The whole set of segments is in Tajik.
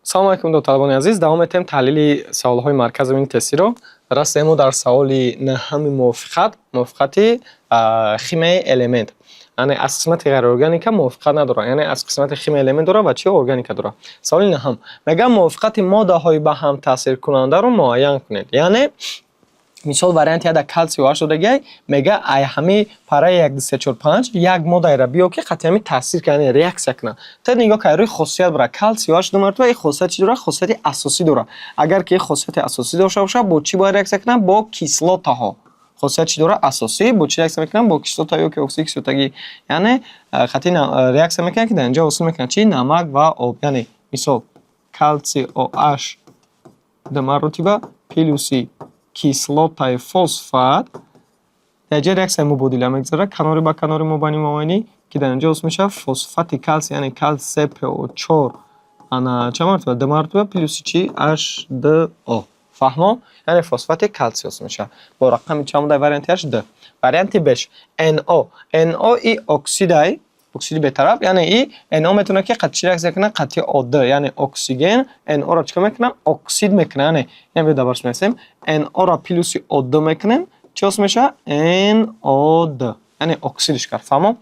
Салом алайкум, дӯсталабони азиз! Давом метаҳем таҳлили саволҳои маркази мини тестиро. Расидем мо дар саволи наҳами мувофиқати химияи элемент, яъне аз қисмати ғайриорганика мувофиқат надорад, яъне аз қисмати химияи элемент дорад ва чи органика дорад. Саволи наҳам мегӯяд: мувофиқати моддаҳои ба ҳам таъсиркунандаро муайян кунед. Яъне, мисол, варианти яда калсий OH додагиай, мега ай ҳамаи параи як, ду, се, чор, панҷ як моддаеро биё, ки қатъи ҳами таъсир кунад, яъне реаксия кунад. Та нигоҳ кун, рӯи хосият бара: калсий OH ду маротиба. Ин хосият чӣ дорад? Хосияти асосӣ дорад. Агар ки хосияти асосӣ дошта бошад, бо чӣ бояд реаксия кунад? Бо кислотаҳо. Хосият чӣ дорад? Асосӣ. Бо чӣ реаксия мекунад? Бо кислота ё ки оксиди кислотагӣ. Яъне қатъи реаксия мекунад, ки дар инҷо ҳосил мекунад чӣ? Намак ва об. Яъне, мисол, калсий OH ду маротиба плюси кислотаи фосфат, дар ҷои реаксияи мубодила мегузарад, канори ба канори, мобайни мобайнӣ, ки дар инҷо ҳосил мешавад фосфати калсий, яъне калсий PO4, ана чанд маротиба? Ду маротиба, плюси чӣ? H2O. Фаҳмо? Яъне фосфати калсий ҳосил мешавад. Бо рақами чанд буда варианти H? Ду. Варианти беш NO. NO и оксидай, оксиди бетараф, яъне и NO метавонад, ки қатъи чӣ реаксия кунад? Қатъи ОД. Яъне оксиген NO-ро чӣ кор мекунад? Оксид мекунад. Яъне ин биё дабарш менависем: NO-ро плюси ОД мекунем, чӣ ҳосил мешавад? NO2, яъне оксидиш кард. Фаҳмо?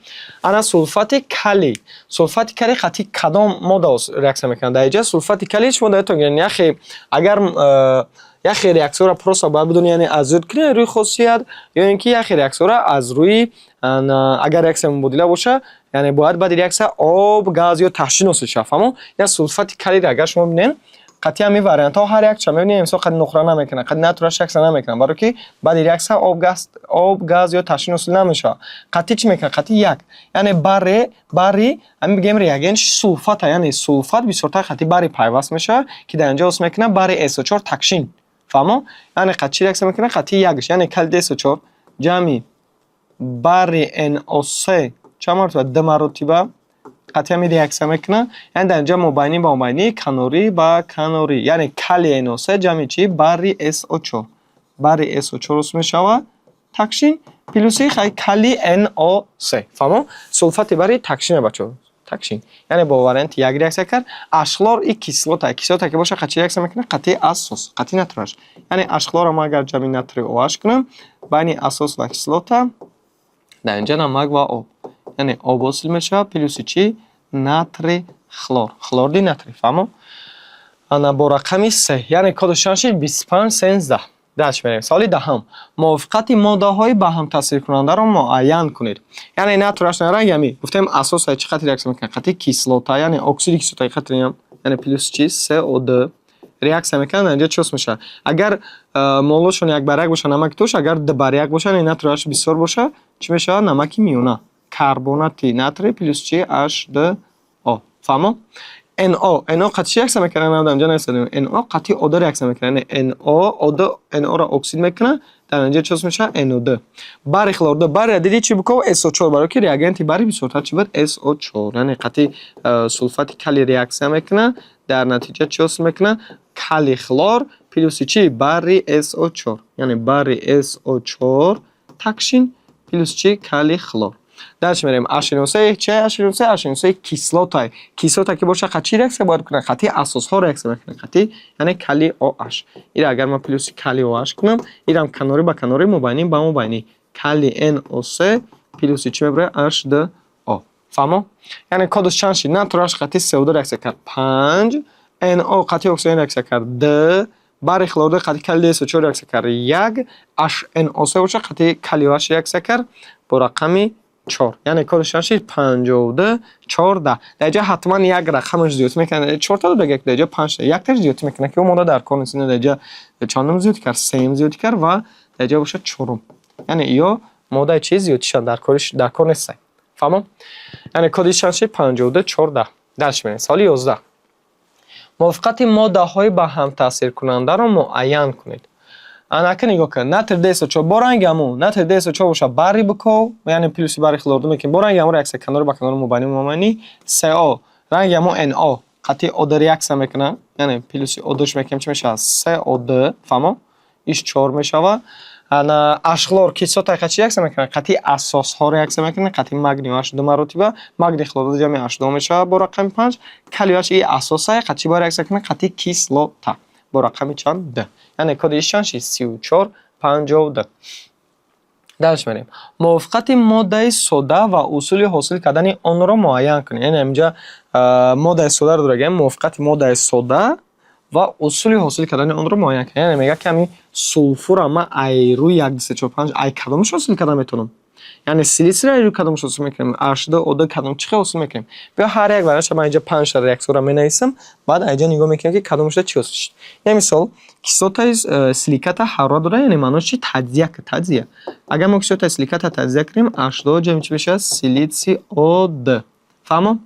Ана сулфати калий. Сулфати калий қатъи кадом модда реаксия мекунад? Дар инҷа сулфати калий шумо дар яхе агар яхе реаксияро просто бояд бидонӣ, яъне аз ёд кунӣ рӯи хосият, ё ин ки яхе реаксияро аз рӯи, агар реаксия мубодила боша, яъне бояд баъди реаксия об, газ ё таҳшин ҳосил шавад. Фаҳмо? Я сулфати калийро агар шумо бинед, қатъи ҳамин вариантҳо ҳар якча мебинем, мисол, қатъи нуқра намекунад, қатъи натрий реаксия намекунад, барое ки баъди реаксия об, газ ё таҳшин ҳосил намешавад. Қатъи чӣ мекунад? Қатъи як, яъне барий, ҳамин бигем, реагент сулфата, яъне сулфат бисёртар қатъи барий пайваст мешавад, ки дар инҷо ҳосил мекунад барий SO4 такшин. Фаҳмо? Яъне қатъи чӣ реаксия мекунад? Қатъи якш, яъне калий SO4 ҷамъи барий NO3 чанд маротиба? Ду маротиба қатъи ҳамин реаксия мекунад. Яъне дар инҷа мобайнӣ ба мобайнӣ, канорӣ ба канорӣ, яъне калий NO3 ҷамъи чӣ? Барий SO4. Барий SO4 ҳосил мешавад такшин плюси хай калий NO3. Фаҳмо? Сулфати барий такшина, бачаҳо, такшин. Яъне бо варианти як реаксия кард. H хлор и кислота. Кислота ки боша, қатъи чӣ реаксия мекунад? Қатъи асос, қатъи натрий OH. Яъне H хлорро мо агар ҷамъи натрий OH кунам, байни асос ва кислота дар инҷа намак ва об, яъне об ҳосил мешавад плюси чӣ? Натрий хлор, хлориди натрий. Фаҳмо? Ана бо рақами се, яъне кодаш чанд шид? 25-13. Дальше мерем. Саволи 10-ҳам: мувофиқати моддаҳои ба ҳам таъсиркунандаро муайян кунед. Яъне натрий OH ранги ҳами гуфтем, асоса чӣ қатъи реаксия мекунад? Қатъи кислота, яъне оксиди кислотаи қатъи, яъне плюс чӣ? CO2 реаксия мекунад. Дар инҷа чӣ ҳосил мешавад? Агар молошон як бар як боша, намаки туш, агар ду бар як боша, яъне натрий OH бисёр боша, чӣ мешавад? Намаки миёна, карбонати натрий плюс чӣ? H2O. Фаҳмо? NO. NO қатъи чӣ реаксия мекунад? Намедонам, инҷа нависадем. NO қатъи ОД реаксия мекунад, яъне NO ОД NO-ро оксид мекунад. Дар инҷа чӣ ҳосил мешавад? NO2. Барий хлор ду. Бария дидӣ, чӣ биков? SO4, барое ки реагенти барий бисёртар чӣ буд? SO4. Яъне қатъи сулфати калий реаксия мекунад. Дар натиҷа чӣ ҳосил мекунад? Калий хлор плюси чӣ? Барий SO4, яъне барий SO4 такшин плюс чӣ? Калий хлор. Дальше мерем. HNO3 чи? HNO3, HNO3 кислота. Кислота ки боша, қатъи чӣ реаксия бояд кунад? Қатъи асосҳо реаксия мекунад, қатъи, яъне калий OH. Ира агар ман плюси калий OH кунам, ирам канорӣ ба канорӣ, мобайнӣ ба мобайнӣ, калий NO3 плюси чӣ мебарад? H2O. Фаҳмо? Яъне кодаш чанд шид? Натрий OH қатъи CO2 реаксия кард, панҷ. NO қатъи оксиген реаксия кард, д. Барий хлорид қатъи калий SO4 реаксия кард, як. HNO3 боша, қатъи калий OH реаксия кард бо рақами чор. Яъне кодаш чанд шид? 52-14. Дар инҷа ҳатман як рақамаш зиёдтӣ мекунад. Чорта дод, дар инҷа панҷта, якташ зиёдтӣ мекунад, ки ӯ мода дар кор нест. Дар инҷа чандум зиёдтӣ кард? Сеюм зиёдтӣ кард ва дар инҷа бошад чорум. Яъне ё моддаи чи зиёдтишан дар кор нестанд. Фаҳмо? Яъне коди чанд шид? 52-14. Дальше мерем. Саволи 11: мувофиқати моддаҳои ба ҳам таъсиркунандаро муайян кунед. Анака нигоҳ кун: натрий ДСО4 бо ранги ҳамун натрий ДСО4 боша, барий биков, яъне плюси барий хлорид мекунем, бо ранги ҳамун реаксия, канори ба канори, мобайни мобайнӣ. СО ранги ҳамун НО қатъи ОД реаксия мекунад, яъне плюси ОДш мекунем, чӣ мешавад? СОД. Фаҳмо? Иш чор мешавад. Ана H хлор кислота қати реаксия мекунад? Қати асосҳо реаксия мекунад, қати магний H ду маротиба, магний хлориди ҷамъи H2 мешавад бо рақами 5. Калий H и асоса қати чӣ бояд реаксия кунад? Қати кислота бо рақами чанд? Д. Яъне коди иш чанд шид? 3452. Дальше мерем. Мувофиқати моддаи сода ва усули ҳосил кардани онро муайян кунед. Яъне инҷа моддаи содаро дорем, мувофиқати моддаи сода ва усули ҳосил кардани онро муайян кунед. Яъне мегӯяд, ки ҳамин сулфурро ман ай рӯи як, ду, се, чор, панҷ, ай кадомаш ҳосил карда метавонам? Яъне силитсийро ай рӯи кадомаш ҳосил мекунем? H2 O2 кадом, чӣ хел ҳосил мекунем? Биё, ҳар як вариантша ман инҷа панҷта реаксияро менависам, баъд айҷа нигоҳ мекунем, ки кадомашда чӣ ҳосил шуд. Як мисол, кислотаи силиката ҳарорат дорад, яъне маънош чи? Таҷзия, таҷзия. Агар мо кислотаи силиката таҷзия кунем, H2 ҷамъи чӣ мешавад? Силитсий О2. Фаҳмо?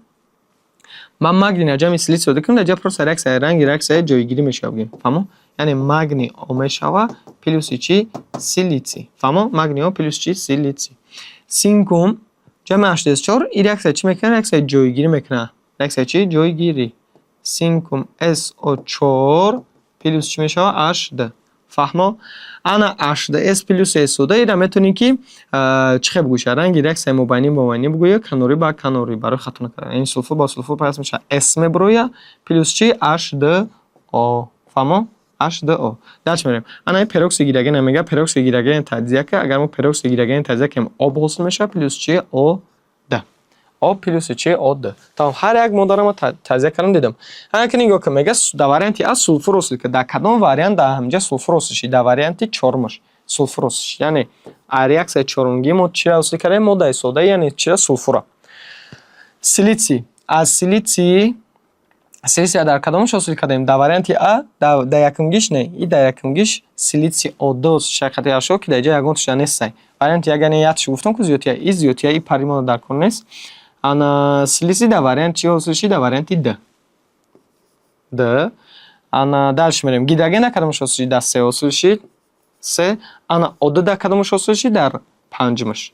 Ман магнийро ҷамъи силитсий О2 кунам, дар ҷа просто реаксияи ранги реаксияи ҷойгирӣ мешавад, бигем. Фаҳмо? Яъне магний О мешавад плюси чӣ? Силитсий. Фаҳмо? Магний О плюс чӣ? Силитсий. Синкум ҷамъи H2SO4, ин реаксия чӣ мекунад? Реаксияи ҷойгирӣ мекунад. Реаксияи чӣ? Ҷойгирӣ. Синкум SO4 плюс чӣ мешавад? H2. Фаҳмо? Ана H2S плюс SO2, ира метавонӣ, ки чӣ хел бигӯша? Ранги реаксияи мобайнӣ мобайнӣ бигӯя, канорӣ ба канорӣ, барои хато накардан. Яъне сулфур бо сулфур пайваст мешавад. S мебурояд плюс чӣ? H2O. Фаҳмо? H2O. Дальше мерем. Ана ин пероксиди гидроген мегӯяд, пероксиди гидроген таҷзия кард. Агар мо пероксиди гидроген таҷзия кунем, об ҳосил мешавад плюс чӣ? О2. Об плюси чӣ? О2. Тамом, ҳар як моддаро мо таҷзия кардам, дидам. Ана ки нигоҳ кун, мегӯяд, дар варианти А сулфур ҳосил кард. Дар кадом вариант дар ҳаминҷа сулфур ҳосил шид? Дар варианти чорумаш сулфур ҳосил шид. Яъне реаксияи чорумгӣ мо чиро ҳосил кардем? Моддаи сода, яъне чиро? Сулфурро. Силитсий. Аз силитсий, силитсия дар кадомаш ҳосил кардем? Дар варианти А, дар якумгиш не. И дар якумгиш силитсий О2 ҳосил шуд қати H, ки дар ҷа ягон тушда нестай. Варианти як, яъне якшо гуфтам, ку зиёдтия, и зиёдтия, и паримона дар кор нест. Ана силитсий дар вариант чӣ ҳосил шид? Дар варианти Д. Д. Ана дальше мерем. Гидроген дар кадомаш ҳосил шид? Дар се ҳосил шид. Се. Ана О2 дар кадомаш ҳосил шид? Дар панҷумаш.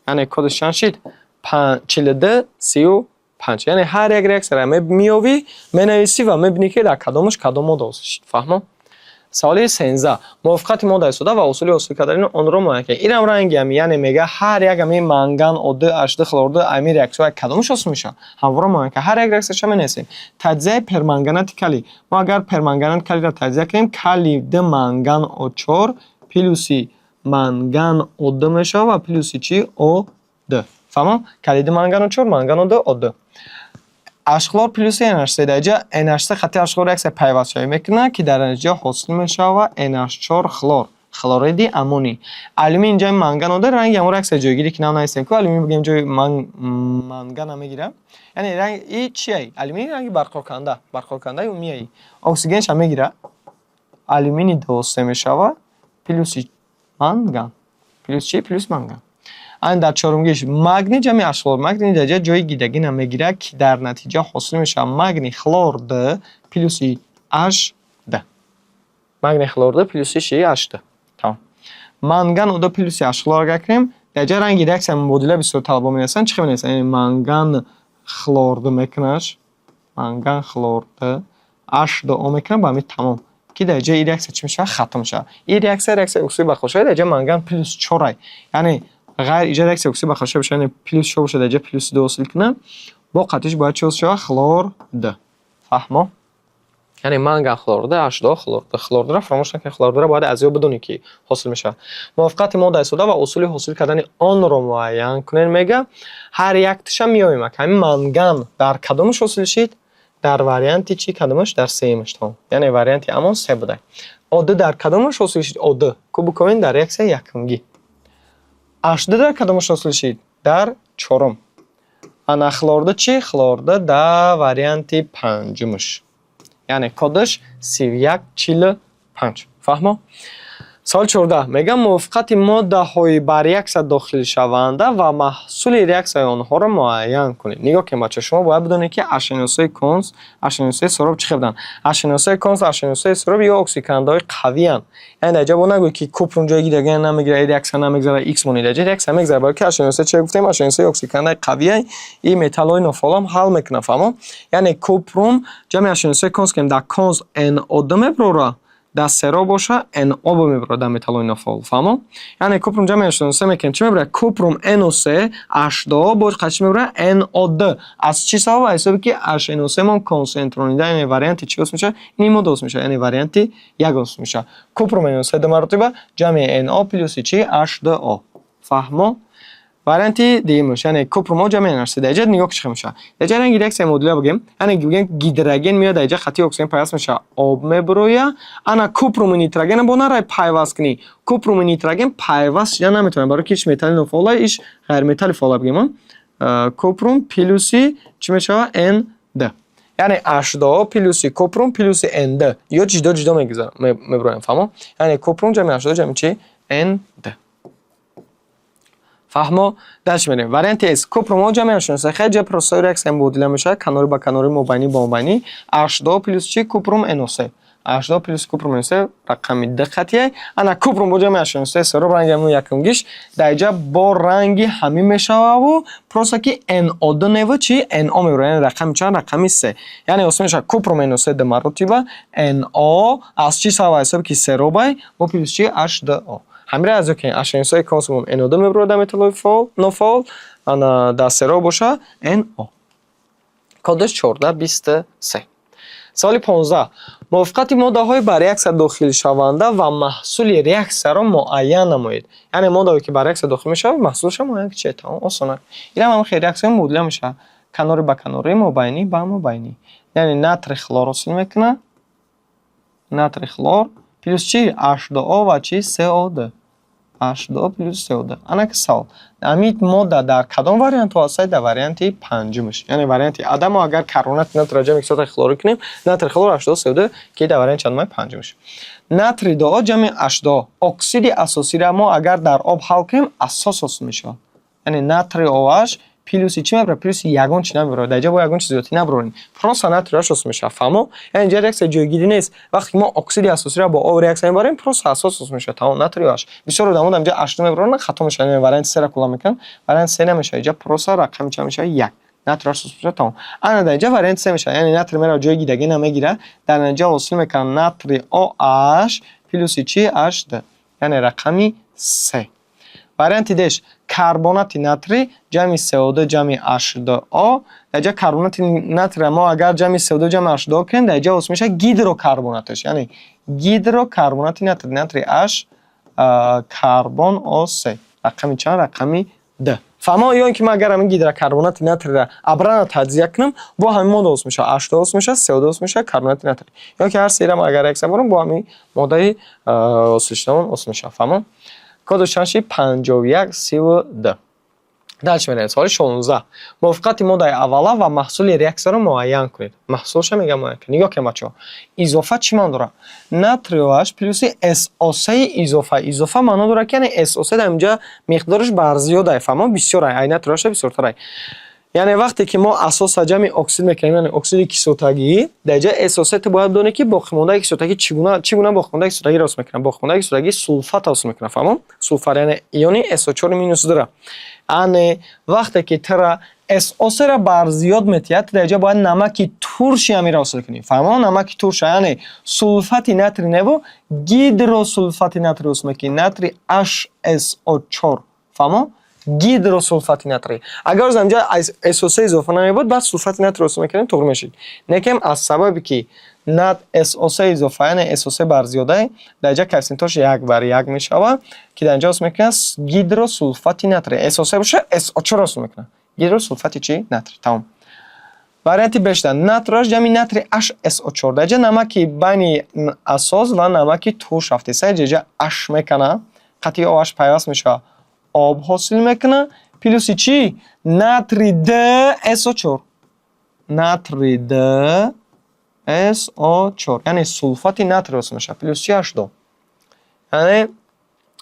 Яъне кодаш чанд шид? 4235. Яъне ҳар як реаксияро меёвӣ, менависӣ ва мебинӣ, ки дар кадомаш кадом модда ҳосил шид. Фаҳмо? Саволи 13. Мувофиқати моддаи сода ва усули ҳосил кардани онро муайян кунед. Инам ранги ами, яъне мега ҳар як ами манган О2, H2 хлор 2, ами реаксияҳои кадомаш ҳосил мешавад? Ҳамвора муайян кунед. Ҳар як реаксияша менависем. Таҷзияи перманганати калий. Мо агар перманганати калийро таҷзия кунем, калий 2 манган О4 плюси манган О2 мешавад ва плюси чӣ? О2. Фаҳмо? Калий 2 манган О4, манган О2, О2. H хлор плюси NH3. Дар ҷа NH3 хати H хлор реаксия пайвастшавӣ мекунад, ки дар натиҷа ҳосил мешавад NH4 хлор, хлориди аммоний. Алюминий ҷои манган О2, ранги ҳамон реаксия ҷойгирӣ, ки нам нависем ку, алюминий бигем ҷои мангана мегирад. Яъне ранг и чия? Алюминий ранги барқароркунанда, барқароркунандаи умумияи. Оксигенша мегирад. Алюминий 2 О3 мешавад плюси манган. Плюс чӣ? Плюс манган. Ан дар чорумгиш магний ҷамъи H хлор. Магний дар ҷа ҷои гидрогена мегирад, ки дар натиҷа ҳосил мешавад магний хлор 2 плюси H2. Магний хлор 2 плюси чӣ? H2. Тамом. Манган О2 плюси H хлор агар кунем, дар ҷа ранги реаксия мубодила бисёр талабо менависанд. Чӣ хел менависанд? Яъне манган хлор 2 мекунаш, манган хлор 2 H2O мекунад, ба ҳамин тамом. Ки дар ҷои ин реаксия чӣ мешавад? Хатм мешавад. Ин реаксия реаксияи оксиди барқароршавӣ, дар ҷа манган плюс чорай. Яъне ғайр иҷа реаксия оксиди барқароршавӣ бошад, яъне плюс чор бошад, дар ҷа плюси ду ҳосил кунад, бо қатиш бояд чӣ ҳосил шавад? Хлор 2. Фаҳмо? Яъне манган хлор 2, H2 хлор 2. Хлор 2-ро фаромӯш накунед, хлор 2-ро бояд аз ёд бидонӣ, ки ҳосил мешавад. Мувофиқати моддаи сода ва усули ҳосил кардани онро муайян кунед, мега. Ҳар якташа меёбем. Ҳамин манган дар кадомаш ҳосил шид? Дар варианти чӣ? Кадомаш? Дар сеюмаш. Тамом. Яъне варианти амон се буда. О2 дар кадомаш ҳосил шид? О2. Ку бикунед, дар реаксияи якумгӣ. H2 дар кадомаш ҳосил шид? Дар чорум. Ана хлор 2 чӣ? Хлор 2 дар варианти панҷумаш. Яъне кодаш 3145. Фаҳмо? Савол 14. Мегӯям, мувофиқати моддаҳои ба реаксия дохилшаванда ва маҳсули реаксияи онҳоро муайян кунед. Нигоҳ кунед, бачаҳо, шумо бояд бидонед, ки HNO3 конс, HNO3 суроб чӣ хел буданд. HNO3 конс, HNO3 суроб ё оксидкунандаҳои қавиянд. Яъне дар ҷа бо нагӯед, ки купрум ҷои гидроген намегирад, реаксия намегзарад, х монед. Дар ҷа реаксия мегзарад, барои ки HNO3 чӣ гуфтем? HNO3 оксидкунандаи қавия, и металлҳои нофаъолам ҳал мекунад, фаҳмо? Яъне купрум ҷамъи HNO3 конс кунем, дар конс NO2 мебарорад. Дар серо боша, NO мебарад дар металлои нофаъол. Фаҳмо? Яъне купрум ҷамъи HNO3 мекунем. Чӣ мебарад? Купрум NO3 H2O боз чӣ мебарад? NO2. Аз чӣ сабаб? Аз ҳисоби ки HNO3 мон консентронида, яъне варианти чӣ ҳосил мешавад? Ин мода ҳосил мешавад, яъне варианти як ҳосил мешавад. Купрум NO3 ду маротиба ҷамъи NO плюси чӣ? H2O. Фаҳмо? Варианти дуюмаш, яъне купрум О ҷамъи NH3. Дар инҷа нигоҳ, чӣ мешавад. Дар инҷа ранги реаксияи мубодила бигем, яъне бигем, гидроген меояд, дар инҷа хати оксиген пайваст мешавад, об мебурояд. Ана купруми нитрогенро бо нарай пайваст кунӣ. Купруми нитроген пайваст шуда наметавонад, барои ки иш металли нофаъола, иш ғайриметалли фаъола бигем. Купрум плюси чӣ мешавад? N2. Яъне H2O плюси купрум плюси N2. Ё ҷудо ҷудо мебуроям, фаҳмо? Яъне купрум ҷамъи H2O ҷамъи чӣ? N2. Фаҳмо? Дальше мерем. Варианти С. Купрум О ҷамъи HNO3. Хеле ҷа простой реаксия мубодила мешавад, канори ба канори, мобайнӣ ба мобайнӣ. H2O плюс чӣ? Купрум NO3. H2O плюс купрум NO3 рақами д хатия. Ана купрум бо ҷамъи HNO3 серо ранги ҳамин якумгиш. Дар инҷа бо ранги ҳамин мешававу просто ки NO2 неву чӣ? NO мебарад. Яъне рақами чанд? Рақами се. Яъне ҳосил мешавад купрум NO3 ду маротиба NO. Аз чӣ сабаб? Аз ҳисоби ки серобай бо плюс чӣ? H2O. Ҳамира аз ё ки HNO3 консумон NO2 мебарад дар металлои нофаъол, ана дар серо боша NO. Кодаш 1423. Саволи 15. Мувофиқати моддаҳои ба реаксия дохилшаванда ва маҳсули реаксияро муайян намоед. Яъне моддаҳое ки ба реаксия дохил мешавад, маҳсулашро муайян кунед. Тамом, осона. Инам ҳам хел реаксияи мубодила мешавад. Канори ба канори, мобайнӣ ба мобайнӣ. Яъне натрий хлор ҳосил мекунад. Натрий хлор плюс чӣ? H2O ва чӣ? CO2. H2O плюс CO2. Ана ки савол. Ҳамин модда дар кадом вариантҳо ҳастад? Дар варианти панҷумаш. Яъне варианти адамо агар карбонати натрийро ҷамъи кислотаи хлорӣ кунем, натрий хлор H2O CO2, ки дар варианти чандум? Панҷумаш. Натрий 2O ҷамъи H2O. Оксиди асосиро мо агар дар об ҳал кунем, асос ҳосил мешавад. Яъне натрий OH плюси чӣ мебарад? Плюси ягон чи намебарад. Дар инҷа бо ягон чиз зиёдтӣ набарорем. Просто натрий OH ҳосил мешавад. Фаҳмо? Яъне инҷа реаксия ҷойгирӣ нест. Вақте ки мо оксиди асосиро бо об реаксия мебарем, просто асос ҳосил мешавад. Тамом, натрий OH. Бисёр одамон дар инҷа H2 мебароранд, хато мешавад. Яъне варианти серо кулла мекунанд. Варианти се намешавад. Инҷа просто рақами чанд мешавад? Як. Натрий OH ҳосил мешавад, тамом. Ана дар инҷа варианти се мешавад. Яъне натрий меравад, ҷои гидрогена мегирад. Дар натиҷа ҳосил мекунад натрий OH плюси чӣ? H2. Яъне рақами се. Варианти деш: карбонати натрий ҷамъи CO2 ҷамъи H2O. Дар инҷа карбонати натрийро мо агар ҷамъи CO2 ҷамъи H2O кунем, дар инҷа ҳосил мешавад гидрокарбонаташ. Яъне гидрокарбонати натрий, натрий H карбон O3. Рақами чанд? Рақами д. Фаҳмо? Ё ин ки ман агар ҳамин гидрокарбонати натрийро обратно таҷзия кунам, бо ҳамин модда ҳосил мешавад. H2 ҳосил мешавад, CO2 ҳосил мешавад, карбонати натрий. Ё ки ҳар серам агар реаксия барам, бо ҳамин моддаи ҳосилшудамон ҳосил мешавад. Фаҳмо? Кодаш чанд шид? 5132. Дальше меравем. Саволи 16. Мувофиқати моддаи аввала ва маҳсули реаксияро муайян кунед. Маҳсулша мегӯям, муайян кунед. Нигоҳ кунед, бачаҳо. Изофа чӣ маъно дорад? Натрий OH плюси SO3 изофа. Изофа маъно дорад, ки яъне SO3 дар инҷа миқдораш барзиёд ай, фаҳмо? Бисёр ай, натрий OH бисёртар ай. Яъне вақте ки мо асоса ҷамъи оксид мекунем, яъне оксиди кислотагӣ, дар инҷа SO3, ту бояд донӣ, ки боқимондаи кислотагӣ чӣ гуна боқимондаи кислотагиро ҳосил мекунад. Боқимондаи кислотагӣ сулфат ҳосил мекунад, фаҳмо? Сулфат, яъне иони SO4 минус 2. Ане вақте ки тура SO3-ро барзиёд метиҳад, ту дар инҷа бояд намаки турши ҳаминро ҳосил кунӣ. Фаҳмо? Намаки турша, яъне сулфати натрий неву гидросулфати натрий ҳосил мекунӣ. Натрий HSO4. Фаҳмо? Гидросулфати натрий. Агар оз инҷа SO3 изофа намебуд, баъд сулфати натрий ҳосил мекардем, туғри мешид. Лекин аз сабаби ки нат SO3 изофа, яъне SO3 барзиёда, дар инҷа коэффисиентош як бар як мешавад, ки дар инҷа ҳосил мекунад гидросулфати натрий. SO3 боша, SO4 ҳосил мекунад. Гидросулфати чӣ? Натрий. Тамом. Варианти бешта: натрий OH ҷамъи натрий HSO4. Дар инҷа намаки байни асос ва намаки турш рафтеса, инҷа H мекунад, қатъи OH пайваст мешавад, об ҳосил мекунад, плюси чӣ? Натрий Д SO4. Натрий Д SO4, яъне сулфати натрий ҳосил мешавад, плюс чӣ? H2. Яъне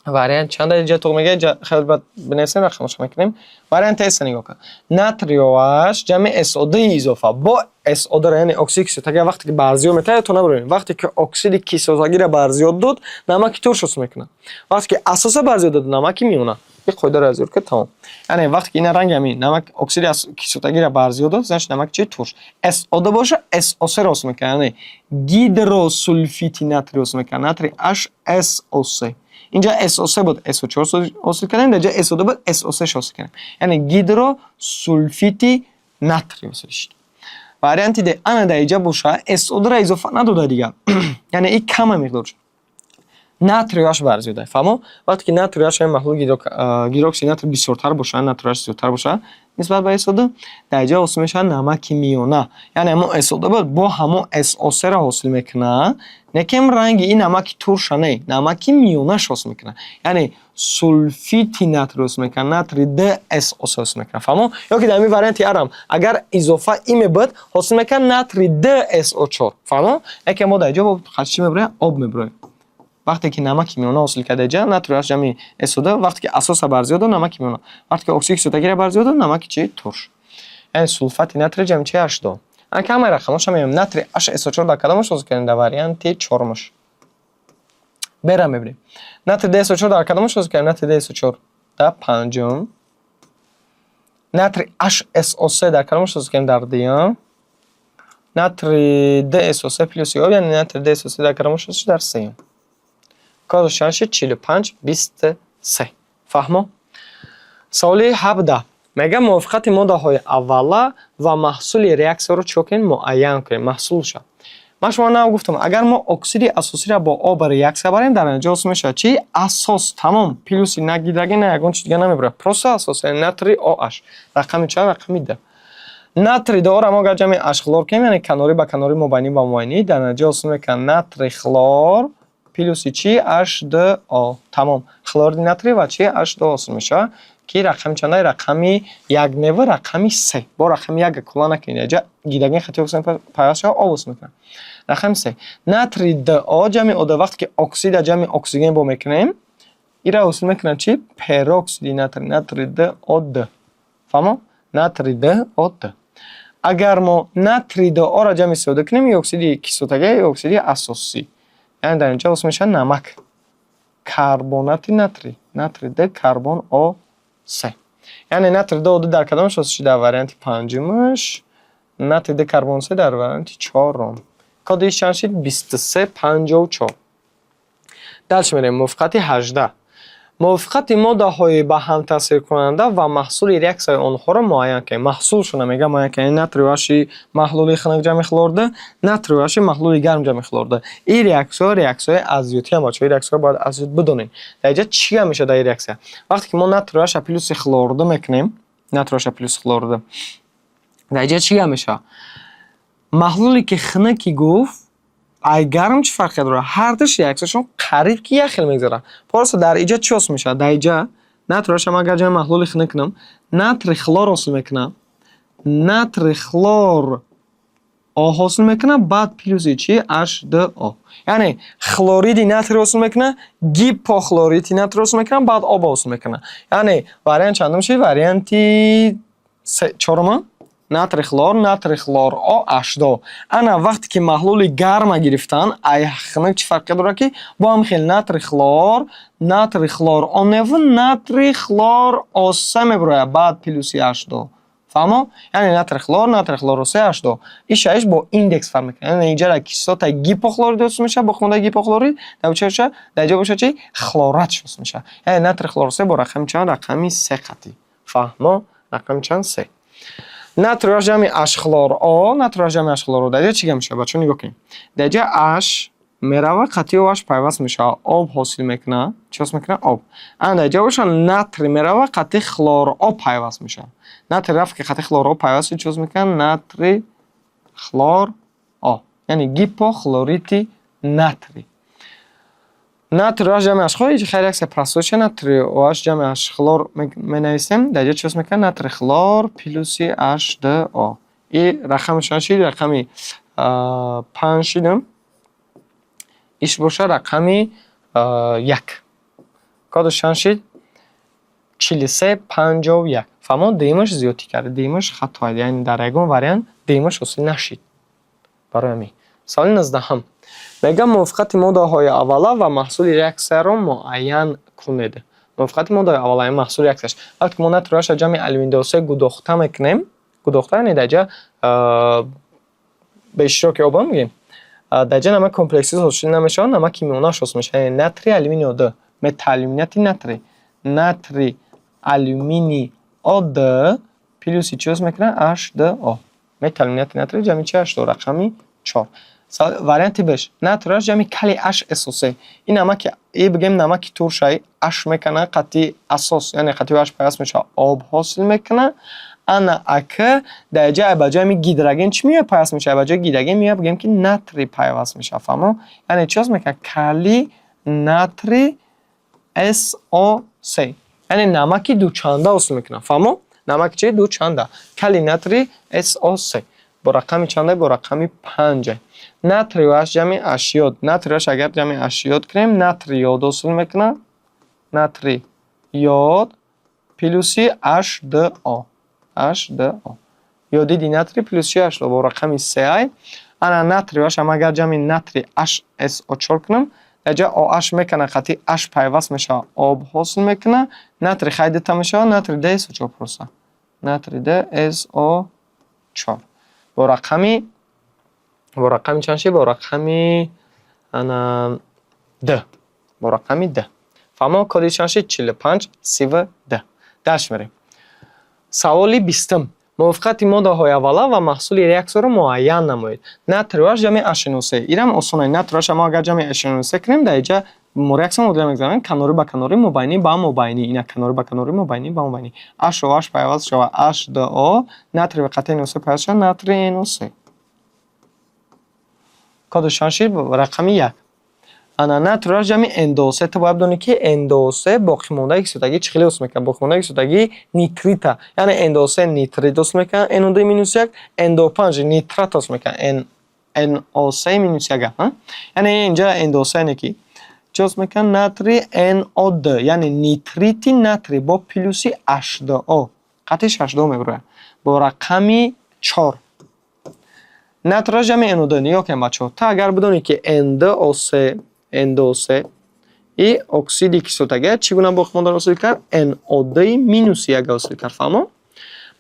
вариант чанд инҷа туғ мегӯяд? Инҷа хеле бад бинависем, рақамашо мекунем. Варианти С нигоҳ кун. Натрий OH ҷамъи SO2 изофа. Бо SO2, яъне оксиди кислотагӣ, вақте ки барзиёд метавад, то набарем. Вақте ки оксиди кислотагиро барзиёд дод, намаки турш ҳосил мекунад. Вақте ки асоса барзиёд дод, намаки миёна. Ин қоидаро аз ёд кард, тамом. Яъне вақте ки ина ранги ҳамин намак оксиди кислотагиро барзиёд дод, значит, намак чи? Турш. SO2 боша, SO3 ҳосил мекунад, яъне гидросулфити натрий ҳосил мекунад, натрий HSO3. Инҷа SO3 буд, SO4 ҳосил кардем, дар ҷа SO2 буд, SO3 ҳосил кардем, яъне гидросулфити натрий ҳосил шуд. Варианти Д. Ана, дар инҷа боша, SO2-ро изофа надода дигар, яъне ин кама миқдор шуд, натрий OH барзиёда. Фаҳмо? Вақте ки натрий OH, маҳлули гидроксиди натрий бисёртар боша, натрий OH зиёдтар боша нисбат ба SO2, дар инҷа ҳосил мешавад намаки миёна. Яъне ҳамон SO2 буд, бо ҳамон SO3-ро ҳосил мекунад, лекин ранги ин намаки турша не, намаки миёнаш ҳосил мекунад, яъне сулфити натрий ҳосил мекунад, натрий 2 SO3 ҳосил мекунад. Фаҳмо? Ё ки дар ҳамин варианти арам агар изофа и мебуд, ҳосил мекард натрий 2 SO4. Фаҳмо? Яке мо дар инҷо чӣ мебироем? Об мебироем. Вақте ки намаки миёна ҳосил карда, инҷа натрий OH ҷамъи SO2, вақте ки асоса барзиёд дод, намаки миёна, вақте ки оксиди кислотагиро барзиёд дод, намаки чи? Турш. Яъне сулфати натрий ҷамъи чи? H2. Ака, ҳамаи рақамоша меоем. Натрий HSO4 дар кадомаш ҳосил кардем? Дар варианти чорумаш. Бера мебинем. Натрий 2 SO4 дар кадомаш ҳосил кардем? Натрий 2 SO4 дар панҷум. Натрий HSO3 дар кадомаш ҳосил кардем? Дар дуюм. Натрий 2 SO3 плюси об, яъне натрий 2 SO3 дар кадомаш ҳосил шуд? Дар сеюм. Кодаш чанд шуд? 45 23. Фаҳмо? Саволи 17 мегӯяд: мувофиқати моддаҳои аввала ва маҳсули реаксияро чӣ кунем? Муайян кунем маҳсулша. Ман шумо нав гуфтам, агар мо оксиди асосиро бо об реаксия барем, дар натиҷа ҳосил мешавад чӣ? Асос, тамом. Плюси на гидроген, на ягон чиз дига намебарад, просто асос, яъне натрий OH. Рақами чанд? Рақами д. Натрий 2-ро мо агар ҷамъи H хлор кунем, яъне канорӣ ба канорӣ, мобайнӣ ба мобайнӣ, дар натиҷа ҳосил мекунад натрий хлор плюси чӣ? H2O. Тамом. Хлориди натрий ва чӣ? H2O ҳосил мешавад, ки рақами чанда? Рақами як нева, рақами се. Бо рақами як кула накунед, инҷа гидроген хати оксиген пайваст шава, об ҳосил мекунад. Рақами се. Натрий 2О ҷамъи О2. Вақте ки оксида ҷамъи оксиген бо мекунем, ира ҳосил мекунад чӣ? Пероксиди натрий, натрий 2 О2. Фаҳмо? Натрий 2 О2. Агар мо натрий 2О-ро ҷамъи СО2 кунем, ё оксиди кислотагӣ, ё оксиди асосӣ, яъне дар инҷа ҳосил мешавад намак, карбонати натрий, натрий 2 карбон О се. Яъне натрий 2 О2 дар кадомаш ҳосил шуд? Дар варианти панҷумаш. Натрий 2 карбон се дар варианти чорум. Коди чанд шуд? 23 54. Дальше мерем. Мувофиқати 18. Мувофиқати моддаҳои ба ҳам таъсиркунанда ва маҳсули реаксияи онҳоро муайян кунем. Маҳсулшона мегӯям муайян кунем. Натрий OH маҳлули хунук ҷамъи хлор 2, натрий OH маҳлули гарм ҷамъи хлор 2. Ин реаксияҳо реаксияҳои азётиам, бачаҳо. Ин реаксияҳо бояд аз ёд бидонем. Дар инҷа чӣ гап мешавад дар ин реаксия? Вақте ки мо натрий OH плюси хлор 2 мекунем, натрий OH плюси хлор 2, дар инҷа чӣ гап мешавад? Маҳлуле ки хунуки гуфт, ай гарм чӣ фарқе дорад? Ҳардуш реаксияшон қариб ки як хел мегзарад. Просто дар инҷа чӣ ҳосил мешавад? Дар инҷа натрий OH агар ҷамъи маҳлули хунук кунам, натрий хлор ҳосил мекунам, натрий хлор О ҳосил мекунад, баъд плюси чӣ? H2O. Яъне хлориди натрий ҳосил мекунад, гипохлориди натрий ҳосил мекунад, баъд об ҳосил мекунад. Яъне вариант чандум шуд? Варианти чорума. Натрий хлор, натрий хлор О, H2. Ана, вақте ки маҳлули гарма гирифтан, ай хунук чӣ фарқе дорад, ки бо ҳам хел натрий хлор, натрий хлор О неву натрий хлор О3 мебирояд, баъд плюси H2. Фаҳмо? Яъне натрий хлор, натрий хлор О3, H2. Ишаиш бо индекс фарқ мекунад. Яъне инҷа кислотаи гипохлорид ҳосил мешавад, боқимондаи гипохлорид, дар чӣ бошад? Дар инҷа бошад чӣ? Хлоратш ҳосил мешавад. Яъне натрий хлор О3 бо рақами чанд? Рақами се қатъӣ. Фаҳмо? Рақами чанд? Се. Натрий OH ҷамъи H хлор О, натрий OH ҷамъи H хлор О. Дар инҷа чӣ гап мешавад? Бачаҳо, нигоҳ кунед. Дар инҷа H меравад, қатъи OH пайваст мешавад, об ҳосил мекунад. Чӣ ҳосил мекунад? Об. Ана, дар инҷа бошад, натрий меравад, қатъи хлор О пайваст мешавад. Натрий рафт ки қатъи хлор О пайваст шуд, чӣ ҳосил мекунад? Натрий хлор О. Яъне гипохлорити натрий. Натрий OH ҷамъи H хлор, инҷа хеле реаксия простой ша. Натрий OH ҷамъи H хлор менависем, дар инҷа чӣ ҳосил мекунад? Натрий хлор плюси H2O. И рақами чанд шуд? Рақами панҷ шудем. Иш бошад рақами як. Кодаш чанд шуд? 43 51. Фаҳмо? Дуюмаш зиёдтӣ кард, дуюмаш хато, яъне дар ягон вариант дуюмаш ҳосил нашид. Барои ҳамин. Саволи 19 мегӯяд: мувофиқати моддаҳои аввала ва маҳсули реаксияро муайян кунед. Мувофиқати моддаҳои аввала, маҳсули реаксияш. Вақте ки мо натрий OH ҷамъи алюминий ду гудохта мекунем, гудохта, яъне дар ҷа ба иштироки об мегӯем, дар ҷа намак комплексӣ ҳосил намешавад, намаки миёнаш ҳосил мешавад. Яъне натрий алюминий О2, метаалюминияти натрий, натрий алюминий О2 плюси чӣ ҳосил мекунад? H2O. Метаалюминияти натрий ҷамъи чи? H2, рақами 4. Варианти беш: натрий OH ҷамъи калий HSO3. Ин намаки, и бигем, намаки туршай H мекунад, қатъи асос, яъне қатъи OH пайваст мешавад, об ҳосил мекунад. Ана ак дар ҷа ба ҷои гидроген чӣ меояд пайваст мешавад? Ба ҷои гидроген меояд, бигем, ки натрий пайваст мешавад. Фаҳмо? Яъне чӣ ҳосил мекунад? Калий натрий SO3, яъне намаки дучанда ҳосил мекунад. Фаҳмо? Намаки чи? Дучанда, калий натрий SO3. Бо рақами чанда? Бо рақами 5. Натрий OH ҷамъи H йод. Натрий OH агар ҷамъи H йод кунем, натрий йод ҳосил мекунад, натрий йод плюси H2O, H2O, йодиди натрий плюс чи? H2O, бо рақами 3 ай. Ана натрий OH ам агар ҷамъи натрий HSO4 кунам, дар ҷа OH мекунад, қатъи H пайваст мешавад, об ҳосил мекунад. Натрий хай дута мешавад, натрий 2 SO4, просто натрий 2 SO4 бо рақами чанд шид? Бо рақами ана д, бо рақами д. Фаҳмо? Коди чанд шид? 45 32. Дальше мерем. Саволи 20-ум. Мувофиқати моддаҳои аввала ва маҳсули реаксияро муайян намоед. Натрий OH ҷамъи HNO3. Ирам осона. Натрий OH мо агар ҷамъи HNO3 кунем, дар инҷа реаксия модела мегузаронем: канорӣ ба канорӣ, мобайнӣ ба мобайнӣ. Ина канорӣ ба канорӣ, мобайнӣ ба мобайнӣ. HOH пайваст шавад, H2O, натрий ба қатъи NO3 пайваст шавад, натрий NO3. Кодаш чанд шид? Рақами 1. Ана натрий OH ҷамъи N2O3. Ту бояд бидонӣ, ки N2O3 боқимондаи кислотагӣ чӣ хеле ҳосил мекунад? Боқимондаи кислотагӣ нитрита, яъне N2O3 нитрит ҳосил мекунад, NO2 минус як, N2O5 нитрат ҳосил мекунад, NO3 минус як. Яъне инҷа N2O3 яъне ки чӣ ҳосил мекунад? Натрий NO2, яъне нитрити натрий бо плюси H2O, қатъи H2O мебирояд, бо рақами 4. Натрий ҷамъи NO2. Нигоҳ кунед, бачаҳо, ту агар бидонӣ, ки N2O3, N2O3 и оксиди кислотагӣ чӣ гуна боқимондаро ҳосил кард? NO2 минуси як ҳосил кард. Фаҳмо?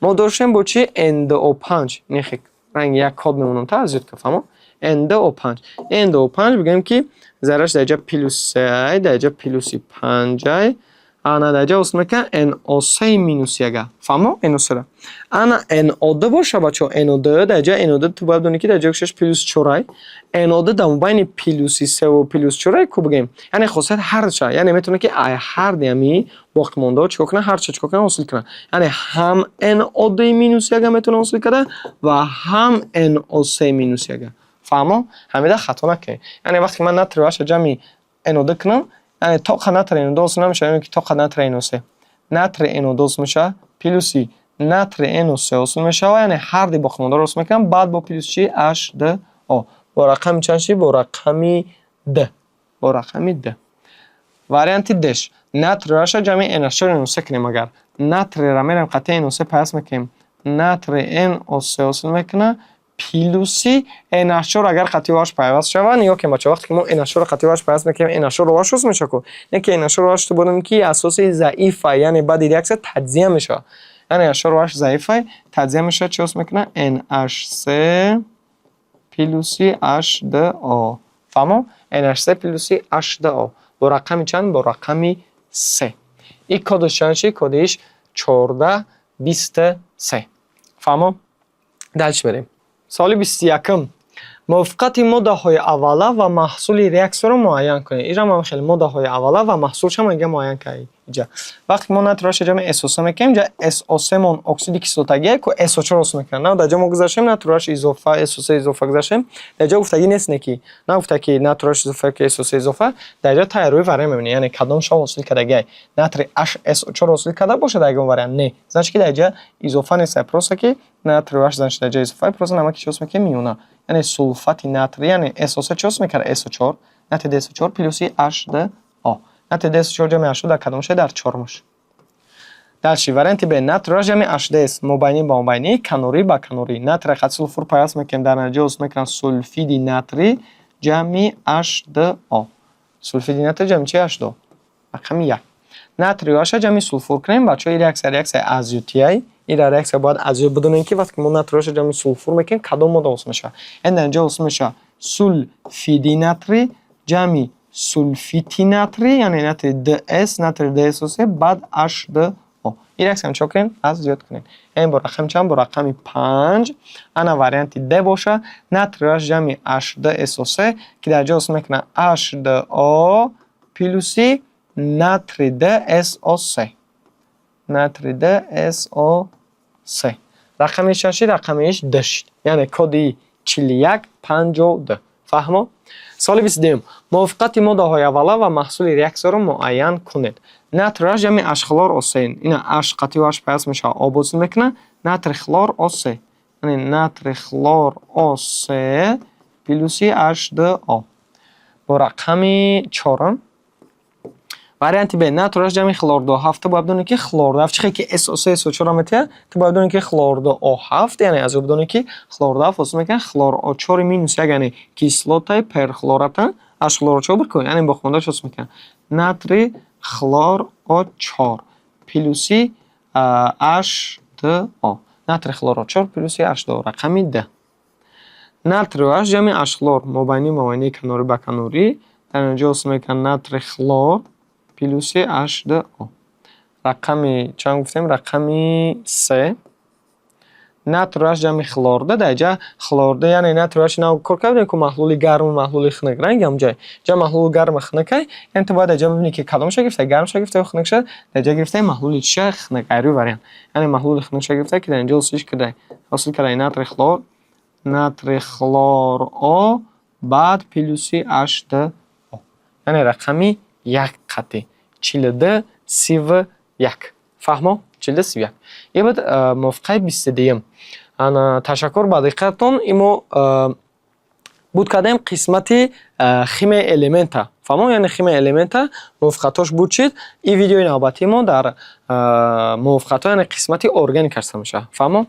Мо доштем бо чи? N2O5. Нехе ранги як код мемонам, та зиёд ка. Фаҳмо? N2O5, N2O5, бигӯем, ки зарраш дар ҷа плюс сеай, дар ҷа плюси панҷай. Ана дар ҷа ҳосил мекунад NO3 минус яга. Фаҳмо? NO3-ра. Ана NO2 боша, бачаҳо, NO2 дар ҷа, NO2 ту бояд бидонӣ, ки дар ҷои шаш плюс чорай. NO2 дар мобайни плюси севу плюс чорай ку, бигӯем, яъне хосият ҳарча, яъне метавонад, ки ай ҳар ами боқимондаҳо чикор кунад? Ҳарча чикор кунад? Ҳосил кунад. Яъне ҳам NO2 минус яга метавонад ҳосил карда ва ҳам NO3 минус яга. Фаҳмо? Ҳамида хато накунед. Яъне вақте ки ман натрий OH ҷамъи NO2 кунам, яъне тоқа натрий NO2 ҳосил намешавад, яъне ки тоқа натрий NO3, натрий NO2 ҳосил мешавад, плюси натрий NO3 ҳосил мешавад, яъне ҳар ди боқимондаро ҳосил мекунам, баъд бо плюс чи? H2O. Бо рақами чанд шид? Бо рақами д, бо рақами д. Варианти деш: натрий OH ҷамъи NH4 NO3 кунем, агар натрийра мерем, қатъи NO3 пайваст мекунем, натрий NO3 ҳосил мекунад, плюси NH4 агар қатъи OH пайваст шавад. Нигоҳ кунед, бачаҳо, вақте ки мо NH4 қатъи OH пайваст мекунем, NH4 OH ҳосил мешавад ку? Не ки NH4 OH ту бодем, ки асоси заифа, яъне баъди реаксия таҷзия мешавад. Яъне NH4 OH заифа, таҷзия мешавад, чӣ ҳосил мекунад? NH3 плюси H2O. Фаҳмо? NH3 плюси H2O бо рақами чанд? Бо рақами 3. И кодаш чанд шид? Кодиш 14 23. Фаҳмо? Дальше мерем. Саволи 21-ум. Мувофиқати моддаҳои аввала ва маҳсули реаксияро муайян кунед. Инро мо хеле моддаҳои аввала ва маҳсулша мо инҷа муайян кардем. Иҷа вақте ки мо натрий OH ҷамъи SO3 мекунем, инҷа SO3 мон оксиди кислотагие ку, SO4 ҳосил мекунад. На, дар ҷо мо гузаштем, натрий OH изофа, SO3 изофа гузаштем. Дар ҷо гуфтагӣ нест, не ки нагуфта, ки натрий OH изофа ки SO3 изофа. Дар ҷо тайёрии вариант мебинем, яъне кадом шо ҳосил кардагиай. Натрий HSO4 ҳосил карда бошад дар ягон вариант? Не, значит, ки дар ҷа изофа нест, просто ки натрий OH, значит, дар ҷа изофа, просто намаки чӣ ҳосил мекунем? Миёна, яъне сулфати натрий, яъне SO3 чӣ ҳосил мекард? SO4, натрий 2SO4 плюси H2O. Натрий 2SO4 ҷамъи H2 дар кадом шай? Дар чормуш. Дальше, варианти Б: натрий OH ҷамъи H2S, мобайнӣ ба мобайнӣ, канорӣ ба канорӣ. Натрий қат сулфур пайваст мекунем, дар натиҷа ҳосил мекунам сулфиди натрий ҷамъи H2O. Сулфиди натрий ҷамъи чи? H2O. Рақами 1. Натрий OH ҷамъи сулфур кунем, бачаҳо, ин реаксия реаксияи азютияй. Ин реаксия бояд аз ёд бидонем, ки вақте ки мо натрий OH ҷамъи сулфур мекунем, кадом модда ҳосил мешавад. Ин дар инҷо ҳосил мешавад сулфиди натрий ҷамъи сулфити натрий, яъне натрий 2S, натрий 2SO3, баъд H2O. Ин реаксияро чӣ кунем? Аз зиёд кунем. Яъне бо рақами чанд? Бо рақами 5. Ана варианти D боша, натрий OH ҷамъи H2SO3, ки дар ҷо ҳосил мекунад H2O плюси натрий 2SO3. Натрий 2SO3. Рақами чанд шид? Рақамиш D шид. Яъне коди 4152. Фаҳмо? Саволи 22-юм. Мувофиқати моддаҳои аввала ва маҳсули реаксияро муайян кунед. Натрий OH ҷамъи H хлор O3. Ина H қатъи OH пайваст мешавад, об ҳосил мекунад. Натрий хлор O3. Яъне натрий хлор O3 плюси H2O. Бо рақами чорум. Варианти Б. Натрий OH ҷамъи хлор ду ҳафт. Ту бояд бидонӣ, ки хлор ду ҳафт чӣ хел ки SO3 SO4 метиҳад, ту бояд бидонӣ, ки хлор ду О ҳафт, яъне аз ё бидонӣ, ки хлор ду ҳафт ҳосил мекунад хлор О чори минус як, яъне кислотаи перхлората H хлор О чор буд ку, яъне боқимондааш ҳосил мекунад натрий хлор О чор плюси H2O. Натрий хлор О чор плюси H2O, рақами Д. Натрий OH ҷамъи H хлор, мобайни мобайни, канорӣ ба канорӣ, дар инҷо ҳосил мекунад натрий хлор плюси H2O. Рақами чанд гуфтем? Рақами се. Натрий OH ҷамъи хлор ду. Дар инҷа хлор ду, яъне натрий OH нав кор кардем ку, маҳлули гарму маҳлули хунук, ранги ҳамҷай. Ҷа маҳлули гарму хунукай, яъне ту бояд дар ҷа бибинӣ, ки кадомша гирифта, гармша гирифта ё хунукша. Дар ҷа гирифтаи маҳлули чиша? Хунук, айрӯи вариант. Яъне маҳлули хунукша гирифта, ки дар инҷо ҳосилиш кардай. Ҳосил кардай натрий хлор, натрий хлор О, баъд плюси H2O. Яъне рақами як қатъи. 4231. Фаҳмо? 4231. Ин буд мувофиқаи 22-юм. Ана, ташаккур ба диққататон. Имо буд кардем қисмати химияи элемента. Фаҳмо? Яъне химияи элемента мувофиқатҳош буд чид. Ин видеои навбатии мо дар мувофиқатҳо, яъне қисмати органика ҳисоб мешавад. Фаҳмо?